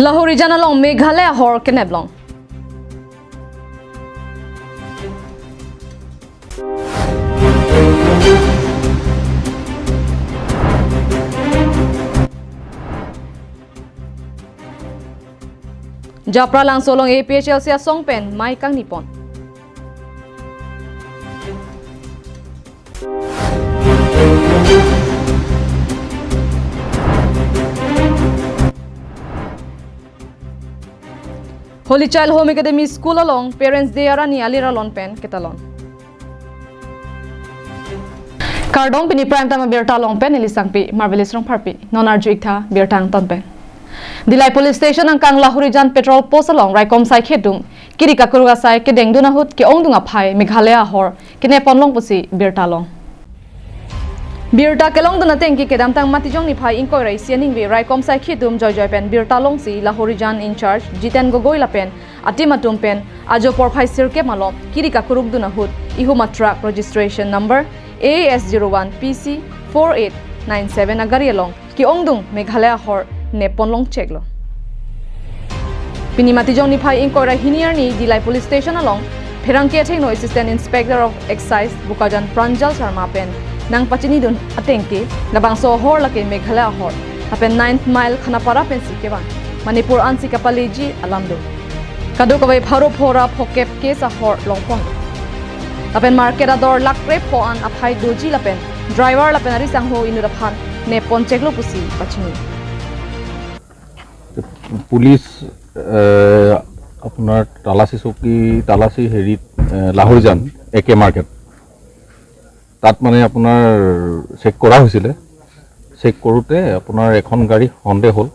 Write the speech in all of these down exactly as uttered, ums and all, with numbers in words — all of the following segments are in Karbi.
Lahorijan along Meghalaya ahor kenep long. Japralangso along A P H L C asong pen mei kangni pon. Holy Child Home Academy School along Parents Day arni alir alon pen ketalon. Kardom, pini Prime Time abirta along pen neli Sangpi Marvelous Rongpharpi. Non arju-ik tha birta angton pen. Dillai Police Station angkang Lahorijan Patrol Post along raikom saikhi atum kiri kakuruk asai kedengdun ahut ke-ongdung aphai Meghalaya ahor kenep pon long pusi birta long. Birta kelongdun atengke kedamtang Matijong niphai ingkoi ra isi aningve raikom saikhi atum joijoi pen birta longsi Lahorijan in-charge Jiten Gogoi lapen a-team atum pen ajo porphai sirkep malom kiri kakurukdun ahut ihum a-truck registration number A S zero one P C four eight nine seven agari along ke-ongdung Meghalaya ahor nep pon long cheklo. Pini Matijong niphai ingkoi ra hini arni Dillai Police Station along pherangke athengno Assistant Inspector of Excise Bokajan Pranjal Sharma pen nangpachinidun atengke labangso ahor lake Meghalaya ahor lapen ninth mile Khanapara pensi kevang Manipur ansi kapaleji alam do. Kadokave pharo phora phokep case ahor longpon. Lapen market ador lakh kre pho an aphai doji lapen driver lapen ari sangho inut aphan nep pon cheklo pusi pachini. Police, এ, আপোনাৰ তালাচী চকী, তালাচী হেৰিত, এ, লাহৰিজান এ কে মাৰ্কেট, তাত মানে আপোনাৰ চেক কৰা হৈছিলে। চেক কৰোঁতে আপোনাৰ এখন গাড়ী সন্দেহ হ'ল,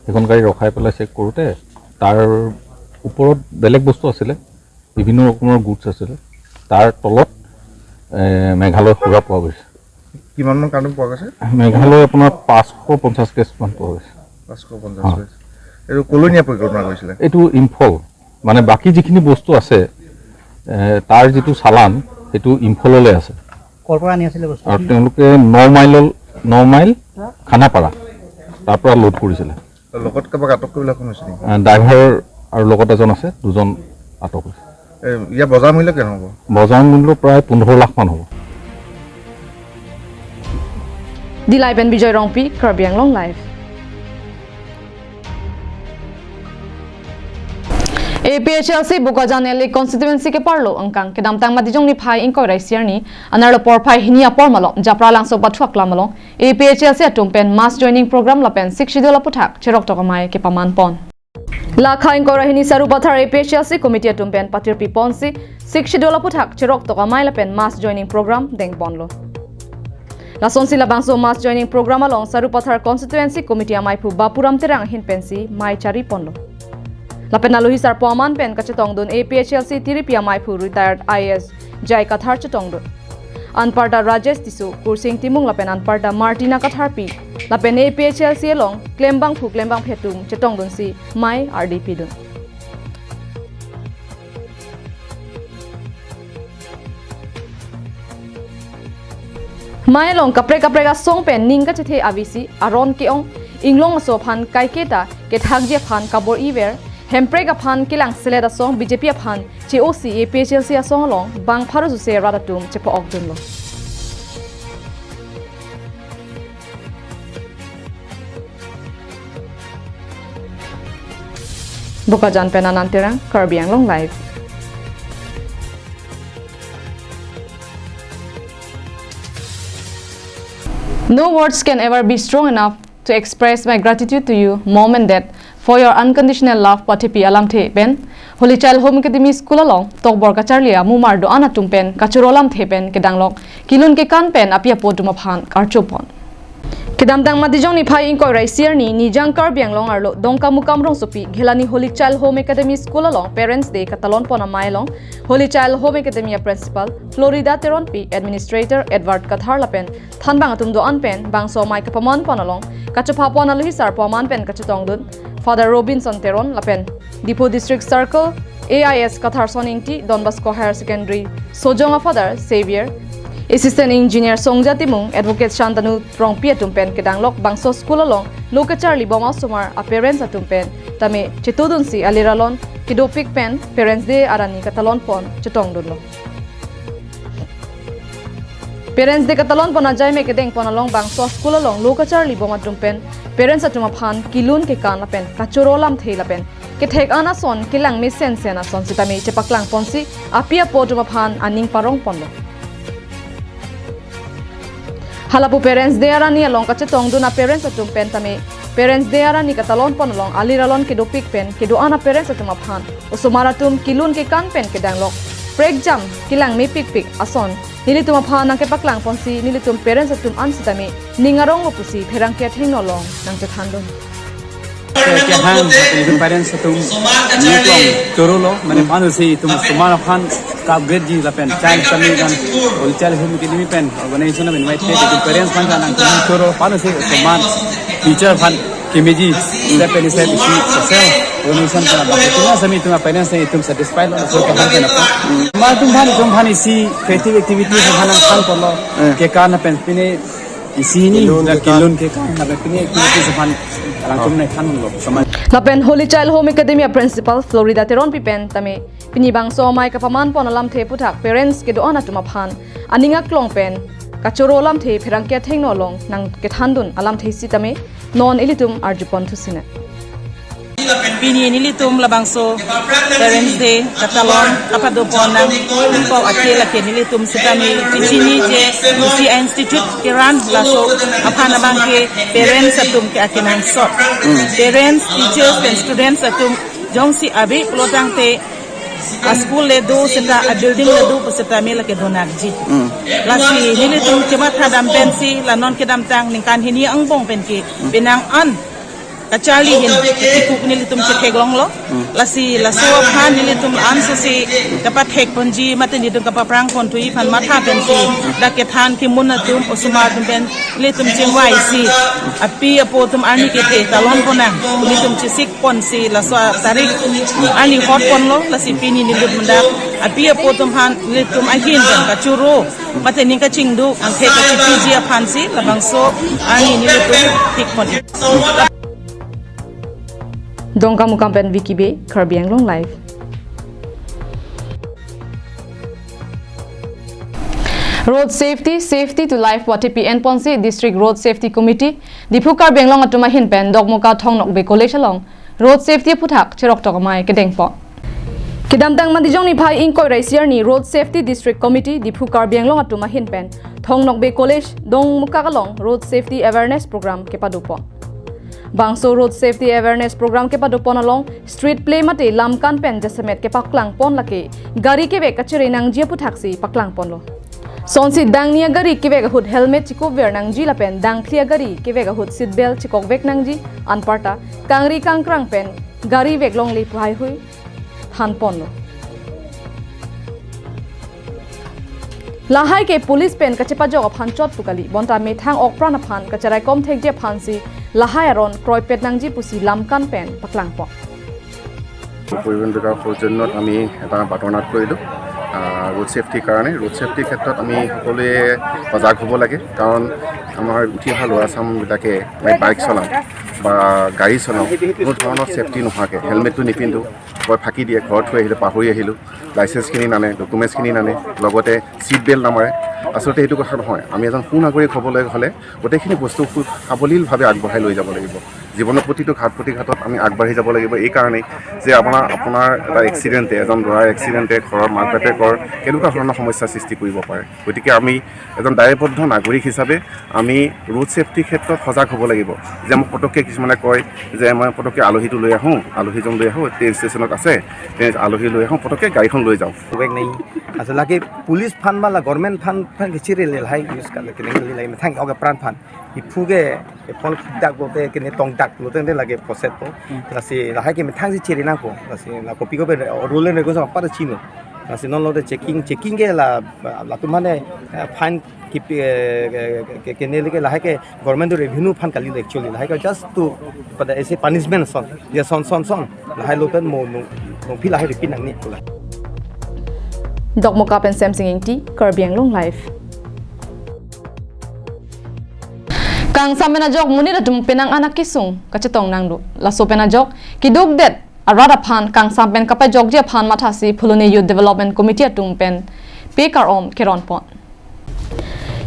সেইখন গাড়ী ৰখাই পেলাই চেক কৰোঁতে তাৰ ওপৰত বেলেগ বস্তু আছিলে, বিভিন্ন ৰকমৰ গুডছ আছিলে, তাৰ তলত, এ, মেঘালয় সুৰা পোৱা গৈছে। কিমানমান কাৰ্টুন পোৱা গৈছে? মেঘালয় আপোনাৰ পাঁচশ পঞ্চাছ কেছমান পোৱা গৈছে। পাঁচশ পঞ্চাছ হয়। কেছ। এইটো ক'লৈ নিয়াৰ পৰিকল্পনা কৰিছিলে? এইটো ইম্ফল, মানে বাকী যিখিনি বস্তু আছে, এ, তাৰ যিটো চালান, সেইটো ইম্ফললৈ আছে। ক'ৰ পৰা আনি আছিলে বস্তু? আৰু তেওঁলোকে ন মাইলৰ, ন মাইল খানাপাৰা, তাৰ পৰা লোড কৰিছিলে। লগত কাৰোবাক আটক কৰিবলৈ সক্ষম হৈছে নেকি? আহ, ড্ৰাইভাৰ আৰু লগত এজন আছে, দুজন আটক হৈছে। এ, ইয়াৰ বজাৰ মূল্য কিমান হ'ব? বজাৰ মূল্য প্ৰায় পোন্ধৰ লাখ মান হ'ব। Dillai pen Bijoy Rongpi, Karbi Anglong Live. A P H L C Bokajan L A constituency keparlo angkang kedamtang Matijong niphai ingkoi ra isi arni anerlo porphai hini apor malom Japralangso Pathu aklam along A P H L C atum pen mass joining program lapen Sixth Schedule aputhak cheroktok amei kepaman pon. Lakha ingkoi ra hini Sarupathar A P H L C committee atum pen patirpi ponsi Sixth Schedule aputhak cheroktok amei lapen mass joining program deng ponlo. Lasonsi labangso mass joining program along Sarupathar constituency committee ameiphu Bapuram Terang ahin pensi mei chari ponlo. Lapen alohi sarpo aman pen kachetongdun A P H L C tiripi ameiphu retired I A S J I Kathar chetongdun. Anparta Rajesh Tisso, Kursing Timung lapen anparta Martina Katharpi lapen A P H L C along klembangphu klembangphi atum chetongdunsi mei ardi pidun. Mei along kaprek kaprek asong pen ning kachethe avesi aron ke-ong, inglong aso aphan kaiketa kethakji aphan kabor-iver, Hemprek aphan kelang selet asong B J P aphan che-osi A P H L C asong along bang pharo suse rat atum chepo-okdunlo. Bokajan pen Anand Terang, Karbi Anglong Live. No words can ever be strong enough to express my gratitude to you, mom and dad, for your unconditional love, pathepi alamthe pen Holy Child Home Academy School along tokbor kacharli amumar do-an atum pen kachoro alamthe pen kedanglok kelun kekan pen api apo atum aphan karcho pon. Kedamtang Matijong niphai ingkoi ra isi arni Nijang Karbi Anglong arlo Dongkamukam rongsopi Ghelani Holy Child Home Academy School along Parents Day katalon pon amei along Holy Child Home Academy a Principal Florida Teronpi, Administrator Edward Kathar lapen thanbang atum do-an pen bangso amei kapaman pon along kachopha pon alohi sarpo aman pen kachetongdun Father Robinson Teron lapen Diphu District Circle A I S Katharson Ingti, Don Bosco Higher Secondary Sojong a Father Xavier, Assistant Engineer Songja Timung, Advocate Shantanu Rongpi atum pen kedanglok bangso school along lo kacharli bom asomar a-parents atum pen tame chetudunsi alir alon kedopik pen Parents Day arani katalon pon chetongdunlo. Parents Day katalon pon ajai me kedeng pon along bangso school along lo kacharli bom atum pen parents atum aphan kelun kekan lapen kachoro lamthe lapen kethek an ason kelang mesen sen ason sitame chepaklang ponsi api apo atum aphan aning parong ponlo. Halapu Parents Day arani along kachetongdun a-parents atum pen tame Parents Day arani katalon pon along alir alon kedopik pen kedo-an a-parents atum aphan osomar atum kelun kekan pen kedanglok prekjam kelang mepikpik ason nelitum aphan nangkepaklang ponsi nelitum parents atum an sitame ning aronglo pusi pherangke athengno along nangchethandun. Kehang, itum parents atum ningklong chorolo, mane panu si itum osomar aphan ka-upgrade ji lapen child kami kan, Holy Child Home Academy pen organization atum invite ke itum parents aphan kanang choro panu si osomar future aphan kemeji step pen step isi social organization pen abang. Itum asami itum parents itum satisfied lo, so kehang pen apa. Ma itum aphan, itum aphan isi creative activity aphan nangthan ponlo, kekan pen pine isi ni kelun kekan, kelun kekan, lapen pine activities aphan alangtum nangthanlo. Lapen Holy Child Home Academy a-principal Florida Teronpi pen tame pini bangso amei kapaman pon alamthe aphuthak parents kedo-an atum aphan aning aklong pen kachoro lamthe pherangke athengno along nangkethandun alamthe sitame non ilitum arjupon thusine. Pini nelitum labangso Parents Day katalon kapado pon nangpo ake lake nelitum sitame pini je C I Institute keran laso aphan abang ke parents atum ke akenangsot. Parents, teachers, and students atum jongsi ave pulotangte a-school le do seta a-building le do seta me lake donakji. Lasi nelitum chematha dam pensi la non kedamtang ningkan hini angbong pen ke penang an kacharli ahin kikuk nelitum chetheklonglo. Lasi laso aphan nelitum ansose kapathek ponji mate nelitum kapaprang ponthui aphan matha pensi dak kethan kemun atum osomar atum pen nelitum chingvaisi api apo atum arni kethe talon ponnang nelitum chesik ponsi laso tarik arni hot ponlo. Lasi pini nelitum dak api apo atum aphan nelitum ahin pen kachoro mate ning kachingduk angthe kachipiji aphansi labangso arni nelitum thik pon. Dongkamukam pen Vicky Bey, Karbi Anglong Live. Road safety, safety to life pu athepi enponsi District Road Safety Committee, Diphu Karbi Anglong atum ahin pen Dokmoka Thong Nokbe College along road safety aphuthak cheroktok amei kedengpo. Kedamtang Mandijong niphai ingkoi ra isi arni Road Safety District Committee Diphu Karbi Anglong atum ahin pen Thong Nokbe College Dongmukak along Road Safety Awareness Program kepadopo. Bangso Road Safety Awareness Program kepadopon along street play mate lamkan pen jasemet kepaklang pon lake gari kevek kachere nangji aphuthaksi paklang ponlo. Sonsi dangni agari kevek ahut helmet chikupver nangji lapen dangphli agari kevek ahut seat belt chikokvek nangji, anparta kangri kangkrang pen gari vek longle pu haihui than ponlo. Lahai ke police pen kachepajok aphan chot pu kali, bonta methang okpran aphan kacheraikom thekji aphansi lahai aron kroipet nangji pusi lamkan pen paklang pon. পৰিবহণ বিভাগৰ সৌজন্যত আমি এটা বাটৰ নাট কৰিলোঁ। আহ, ৰোড ছেফটিৰ কাৰণে, ৰোড ছেফটিৰ ক্ষেত্ৰত আমি সকলোৱে সজাগ হ'ব লাগে, কাৰণ আমাৰ উঠি অহা ল'ৰা ছোৱালীবিলাকে আমি বাইক চলাওঁ বা গাড়ী চলাওঁ, কোনো ধৰণৰ ছেফটি নোহোৱাকৈ হেলমেটটো নিপিন্ধো, কয় ফাঁকি দিয়ে, ঘৰত থৈ আহিলোঁ, পাহৰি আহিলোঁ, লাইচেন্সখিনি নানে, ডকুমেণ্টছখিনি নানে, লগতে ছিট বেল্ট নামাৰে। আচলতে সেইটো কথা নহয়। আমি এজন সুনাগৰিক হ'বলৈ হ'লে গোটেইখিনি বস্তু সু-, সাৱলীলভাৱে আগবঢ়াই লৈ যাব লাগিব। জীৱনৰ প্ৰতিটো ঘাট প্ৰতিঘাটত আমি আগবাঢ়ি যাব লাগিব। এইকাৰণেই যে আপোনাৰ, আপোনাৰ এটা এক্সিডেণ্টে, এজন ল'ৰাৰ এক্সিডেণ্টে ঘৰৰ মাক বাপেকৰ কেনেকুৱা ধৰণৰ সমস্যা সৃষ্টি কৰিব পাৰে। গতিকে আমি এজন দায়বদ্ধ নাগৰিক হিচাপে আমি ৰোড ছেফটিৰ ক্ষেত্ৰত সজাগ হ'ব লাগিব। যে মই পটককৈ, কিছুমানে কয় যে মই পটককৈ আলহীটো লৈ আহোঁ, আলহীজন লৈ আহোঁ, ট্ৰেইন ষ্টেচনত আছে, ট্ৰেইন আলহী লৈ আহোঁ, পটককৈ গাড়ীখন লৈ যাওঁ। Wek nai. Asal lagi police aphan ma la government aphan, aphan keciri le lahai use ka le kene le lahai methang oga pran aphan. Iphu ke, epon dak bote kene tong dak bote ne lagi poset po. Lasi lahai ke methang si ciri nangpo. Lasi la kopi kopi rule ne ko sama pada chino. Lasi non lo de checking, checking ke la, latum mane, eh, fine kipi, eh, ke, ke, kene le ke lahai ke government to revenue aphan kali le actually. Lahai ke just to pada ese punishment son. Ya son, son, son. Lahai lo pen mo, mo, mo phi lahai repeat nang ni pula. Dokmoka pen Semsing Ingti, Karbi Anglong Live. Kangsam pen ajok monit atum penang an akesung kachetong nangdo. Laso pen ajok keduk det arat aphan kangsam pen kapajokji aphan mathasi Phuloni Youth Development Committee atum pen pe kar-om keron pon.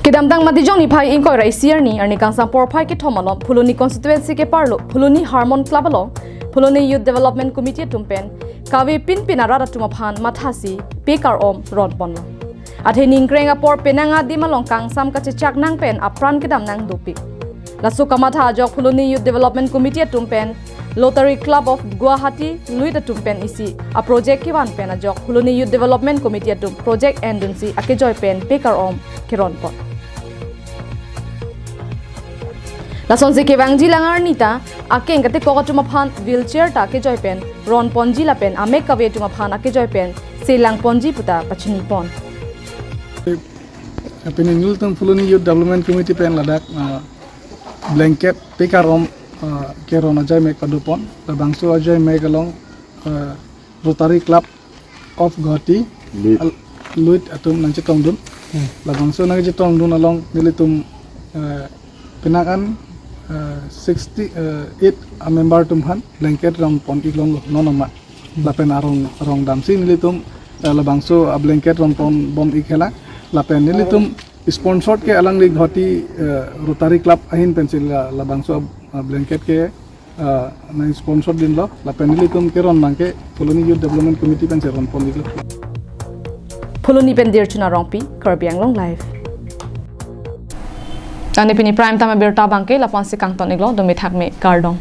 Kedamtang Matijong niphai ingkoi ra isi arni, arni kangsam porphai kethom alom Phuloni constituency keparlo Phuloni Harmon Club along Phuloni Youth Development Committee atum pen kave pinpin arat atum aphan mathasi pe kar-om ron ponlo. Athe ningkreng apor penang adim along kangsam kachechak nang pen apran kedam nang dopik. Laso kamatha ajok Phuloni Youth Development Committee atum pen Rotary Club of Guwahati Luit atum pen isi a project kevan pen ajok Phuloni Youth Development Committee atum project endunsi akejoi pen pe kar-om keron pon. Lasonsi kevangji lang arni ta akeng katekok atum aphan wheelchair ta akejoi pen ron ponji lapen amek kave atum aphan akejoi pen selang ponji puta pachini pon. Pini nelitum Phuloni Youth Development Committee pen ladak, ah, blanket pe kar-om, ah, keron ajai mek pado pon. Labangso ajai mek along, ah, Rotary Club of Guwahati, Luit. Al-, Luit atum nangchetongdun. Hmm. Labangso nangchetongdun along nelitum, ah, penang an, ah, sixty, ah, eight a member atum aphan blanket ron pon-ik longlo non ama. Lapen arong, arong damsi nelitum, eh, labangso a blanket ron pon bom-ik hela. Lapen nelitum sponsored ke alangli Guwahati, eh, Rotary Club ahin pensi la, labangso a blanket ke, eh, nang sponsored dunlo. Lapen nelitum keron nang ke Phuloni Youth Development Committee pensi ron pon-iklo. Phuloni pen Dirchuna Rongpi, Karbi Anglong Live. Tangte pini Prime Time abirta abangke lapu-ansi kangton-iklo, dome thakme, kardom.